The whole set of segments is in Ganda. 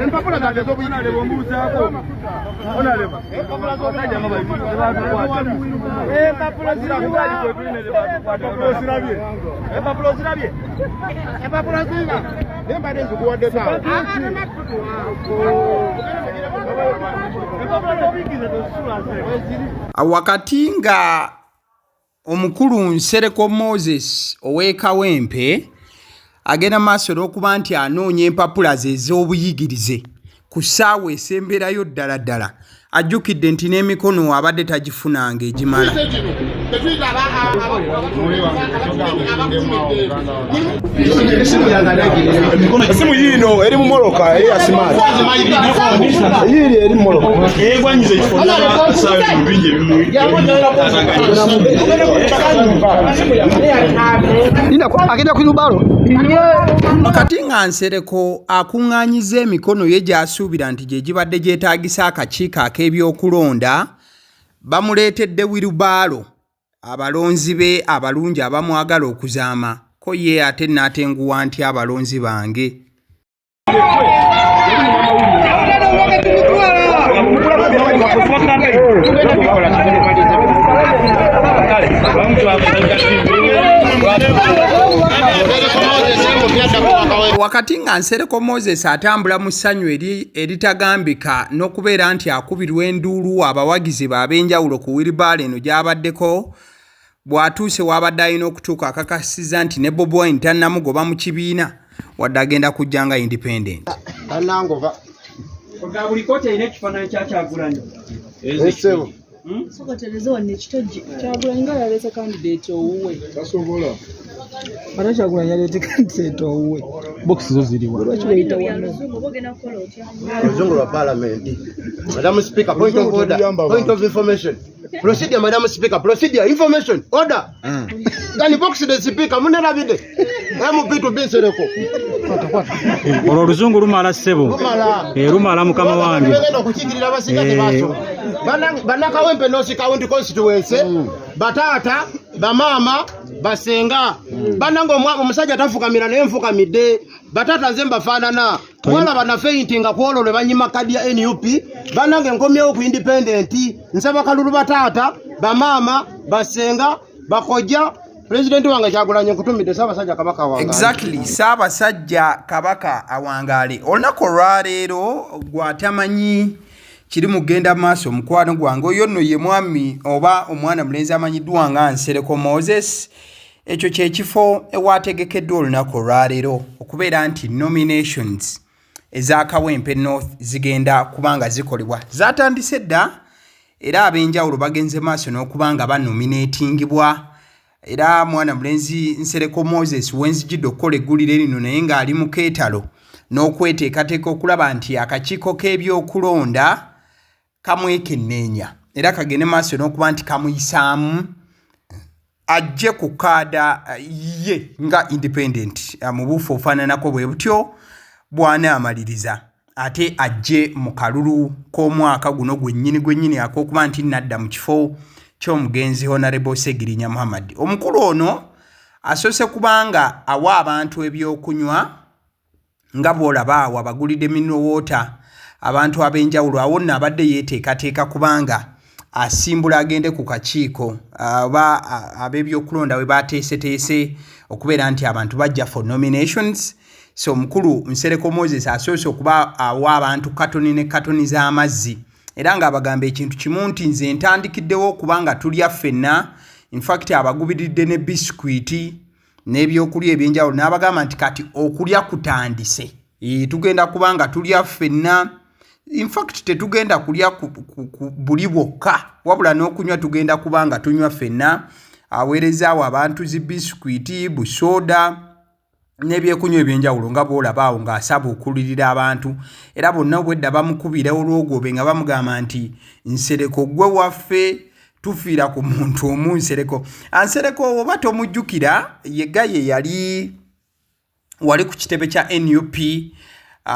Empapula zange ez'obuyigirize Empapula ozirabye? Empapula zirina, naye mbadde nzikuwaddeko awo. Wakati nga omukulu Nsereko Moses ow'e Kawempe agenda maaso n'okuba nti anoonya empapula ze ez'obuyigirize ku ssaawa esemberayo ddala ddala ajjukidde nti n'emikono abadde tagifunanga egimala. Esimu yiino eri mu moloka eya smart yiiri eri mu moloka. Egwanyiza ekifo bingi. Agenda ku lubalo. Wakati nga Nsereko akuŋŋaanyiza emikono ye gy'asuubira nti gye gibadde gyetaagisa akakiiko ak'ebyokulonda, bamuleetedde wirubaalo abalonzi be abalungi abamwagala okuzaama ko ye ate n'atenguwa nti abalonzi bange. Wakati nga Nsereko Moses atambula mu ssanyu eritagambika n'okubeera nti akubirwa enduulu abawagizi be ab'enjawulo ku wiribaalo eno gy'abaddeko, bw'atuuse w'abadde alina okutuuka akakasizza nti ne Bobi Wine tannamugoba mu kibiina wadde agenda kujja nga independent. Tannangoba. Buli kooti erina ekifaananyi kya Kyagulanyi. Essebo. Sooka otereze wano ekitojje. Kyagulanyi nga yaleese candidate owuwe. Tasobola. Ate Kyagulanyi yaleete candidate owuwe. Box zo ziriwa? Lwaki weyita wano? Oluzungu lwa palamenti. Madam Speaker, point of order, point of information. Procedure, Madam Speaker, procedure, information, order. Can box the speaker, munerabide. MP to be Nsereko. Olwo oluzungu lumala ssebo. Lumala. Eh, lumala mukama wange. Tugenda okukiikirira abasinga tebaasoma. Bannakawempe North County Constituency, bataata, bamaama, basenga. Bannange omusajja tafukamira naye nfukamidde. Bataata nze mbafaanana. Mwalaba na faintinga ku olwo lwe banyima kadi ya NUP. Bannange nkomyewo ku independent. Nsaba kalulu bataata, bamaama, basenga, bakojja. Pulezidenti wange Kyagulanyi nkutumidde Ssaabasajja Kabaka awangaale. Exactly, Ssaabasajja Kabaka awangaale. Olunaku olwaleero gw'atamanyi kiri mu kugenda maaso mukwano gwange oyo nno ye mwami oba omwana mulenzi amanyiddwa nga Nsereko Moses. Ekyo kye kifo ewategekeddwa olunaku olwaleero okubeera nti nominations eza Kawempe North zigenda kuba nga zikolebwa. Zaatandise dda era ab'enjawulo bagenze maaso n'okuba nga banominatingibwa. Era mwana mulenzi Nsereko Moses wenzijidde okukola eggulire lino naye ng'ali mu keetalo n'okweteekateeka okulaba nti akakiiko k'ebyokulonda kamwekenneenya era kagende maaso n'okuba nti kamuyisaamu ajje ku kaada ye nga independent mu buufu obufaananako bwe butyo bw'anaamaliriza ate ajje mu kalulu k'omwaka guno gwennyini gwennyini ak'okuba nti nadda mu kifo ky'omugenzi Honorable Ssegirinya Muhammad. Omukulu ono asoose kubanga awa abantu ebyokunywa nga bw'olaba awo abagulidde mineral water abantu ab'enjawulo. Awo nno abadde yeeteekateeka kubanga asimbula agende ku kakiiko oba ab'ebyokulonda we baateeseteese okubeera nti abantu bajja for nominations. So omukulu Nsereko Moses asoose okuba awa abantu katoni ne katoni z'amazzi era ng'abagamba ekintu kimu nti nze ntandikiddewo okuba nga tulya ffenna. In fact abagubiridde ne bisikwiti n'ebyokulya ebyenjawulo n'abagamba nti kati okulya kutandise. Tugenda kuba nga tulya ffenna. In fact tetugenda kulya ku buli bwokka wabula n'okunywa tugenda kuba nga tunywa ffenna. Aweerezaawo abantu zi bisikwiti, busooda n'ebyekunywa ebyenjawulo nga bw'olaba awo ng'asaba okulirira abantu era bonna obwedda bamukubira olwogobe nga bamugamba nti Nsereko ggwe waffe, tufiira ku muntu omu. Nsereko Nsereko oba tomujjukira yegga ye yali wali ku kitebe kya NUP.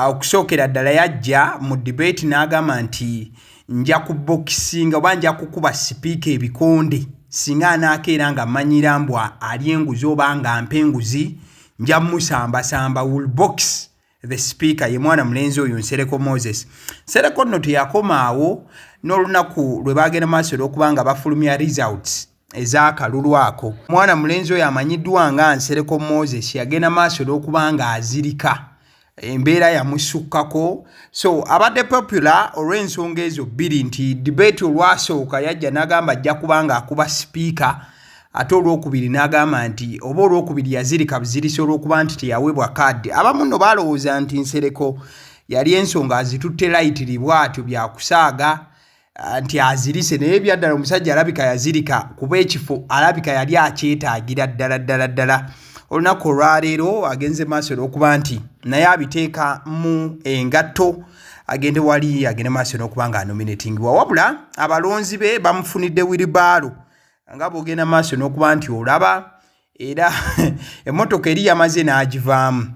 Okusookera ddala yajja mu debate n'agamba nti nja kubokisinga oba nja kukuba sipiika ebikonde singa anaakeera nga mmanyira mbu ali enguzi oba nga mpa enguzi nja musambasamba will box. the speaker ye mwana mulenzi oyo Nsereko Moses. Nsereko nno teyakomaawo n'olunaku lwe bagenda maaso olw'okuba nga bafulumya results ez'akalulu ako. Mwana mulenzi oyo amanyiddwa nga Nsereko Moses yagenda maaso olw'okuba nga azirika, embeera yamusukkako. So abadde popular olw'ensonga ezo bbiri, nti debate olwasooka yajja n'agamba ajja kuba nga akuba sipiika, ate olwokubiri n'agamba nti oba olwokubiri yazirika buzirisi olw'okuba nti teyaweebwa kaadi. Abamu nno balowooza nti Nsereko yali ensonga azitutte lightly bw'atyo byakusaaga, nti azirise, naye ebyaddala omusajja alabika yazirika kuba ekifo alabika yali akyetaagira ddala ddala ddala. Olunaku olwaleero agenze maaso olw'okuba nti naye abiteeka mu engatto, agende wali agende maaso n'okuba nga anominatingibwa. Wabula abalonzi be bamufunidde wheelbarrow nga bw'ogenda maaso n'okuba nti olaba, era emmotoka eri yamaze n'agivaamu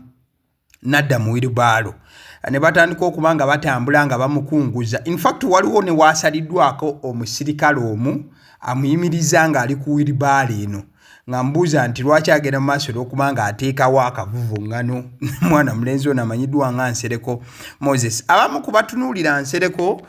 n'adda mu wheelbarrow ne batandika okuba nga batambula nga bamukunguza. Infact waliwo ne waasaliddwako omusirikale omu amuyimiriza ng'ali ku wheelbarrow eno, nga mbuuza nti lwaki agenda mu maaso olw'okuba ng'ateekawo akavuvuŋŋano mwana mulenzi ono amanyiddwa nga Nsereko Moses. Abamu ku batunuulira Nsereko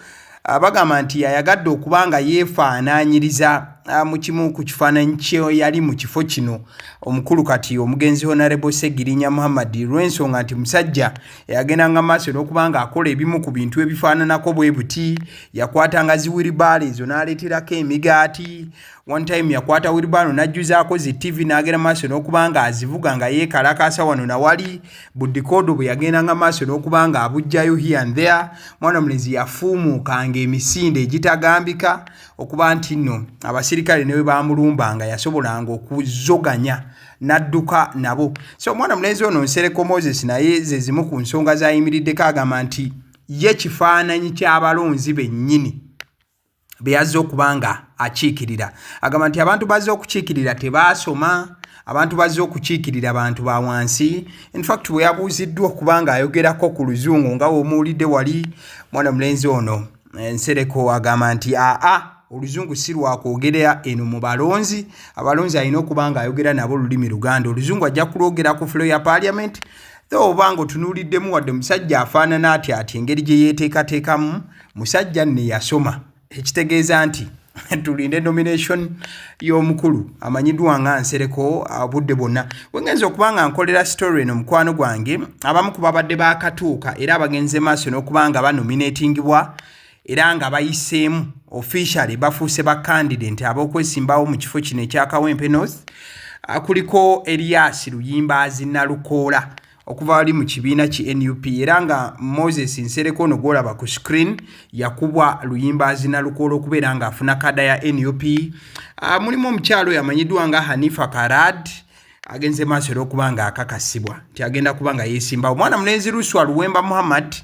bagamba nti yayagadde okuba nga yeefaanaanyiriza mu kimu ku kifaananyi kye yali mu kifo kino omukulu kati omugenzi Honorable Ssegirinya Muhammad, lw'ensonga nti musajja yagendanga maaso n'okuba ng'akola ebimu ku bintu ebifaananako bwe buti. Yakwatanga zi wheelbarrow ezo n'aleeterako emigaati. One time yakwata wheelbarrow n'ajjuzaako zi TV n'agenda maaso n'okuba ng'azivuga nga yeekalakaasa wano nawali. Budikodo bwe yagendanga maaso n'okuba ng'abuggyayo here and there. Mwana mulenzi yafuumuukanga emisinde egitagambika, okuba nti nno abasirikale ne bwe baamulumbanga yasobolanga okuzoganya n'adduka nabo. So omwana mulenzi ono Nsereko Moses naye ze zimu ku nsonga z'ayimiriddeko, agamba nti ye kifaananyi ky'abalonzi bennyini be yazze okuba nga akiikirira. Agamba nti abantu bazze okukiikirira tebaasoma, abantu bazze okukiikirira bantu ba wansi. Infact bwe yabuuziddwa okuba nga ayogerako ku luzungu nga w'omuwulidde wali, mwana mulenzi ono Nsereko agamba nti aa, oluzungu si lwakwogerera eno mu balonzi, abalonzi alina okuba nga ayogera nabo olulimi Luganda, oluzungu ajja kulwogera ku floor ya parliament. Though oba nga otunuuliddemu, wadde musajja afaanana ati ati, engeri gye yeeteekateekamu musajja nne yasoma, ekitegeeza nti tulinde nomination y'omukulu amanyiddwa nga Nsereko obudde bwonna. Wengenza okuba nga nkolera story eno, mukwano gwange, abamu ku babadde bakatuuka era abagenze maaso n'okuba nga banominatingibwa era nga bayiseemu officially bafuuse ba candidate ab'okwesimbawo mu kifo kino ekya Kawempe North, kuliko Elias Luyimbaazi Nalukoola okuva wali mu kibiina ki NUP, era nga Moses Nsereko ono gw'olaba ku screen yakubwa Luyimbaazi Nalukoola okubeera ng'afuna kada ya NUP. Mulimu omukyalo oyo amanyiddwa nga Hanifa Karad, agenze maaso era okuba nga akakasibwa nti agenda kuba nga yeesimbawo. Omwana mulenzi Luswa Luwemba Muhammad,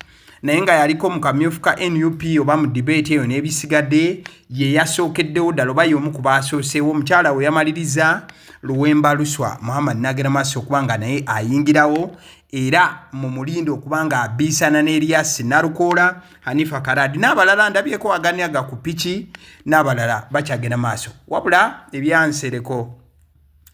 naye nga yaliko mu kamyufu ka NUP oba mu debate eyo n'ebisigadde, ye yasookeddewo ddala oba y'omu ku baasooseewo. Omukyala we yamaliriza Luwemba Luswa Muhammad n'agenda maaso okuba nga naye ayingirawo, era mu mulindo okuba nga abiisana ne Elias Nalukoola, Hanifa Karadi n'abalala. Ndabyeko aganiaga ku piki n'abalala bakyagenda maaso, wabula ebyansereko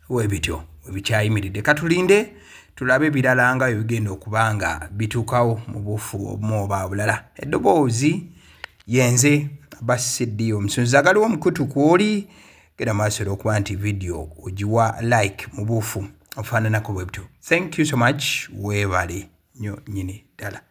webityo webikyayimiridde. Katulinde tulabe ebirala nga bwe bigenda okuba nga bituukawo mu buufu obumu oba bulala. Eddoboozi yenze Abbas CD omusunzi agaliwo omukutu kwoli. Genda maaso era okuba nti vidiyo ogiwa like mu buufu ofaananako bwe butyo. Thank you so much, weebale nnyo nnyini ddala.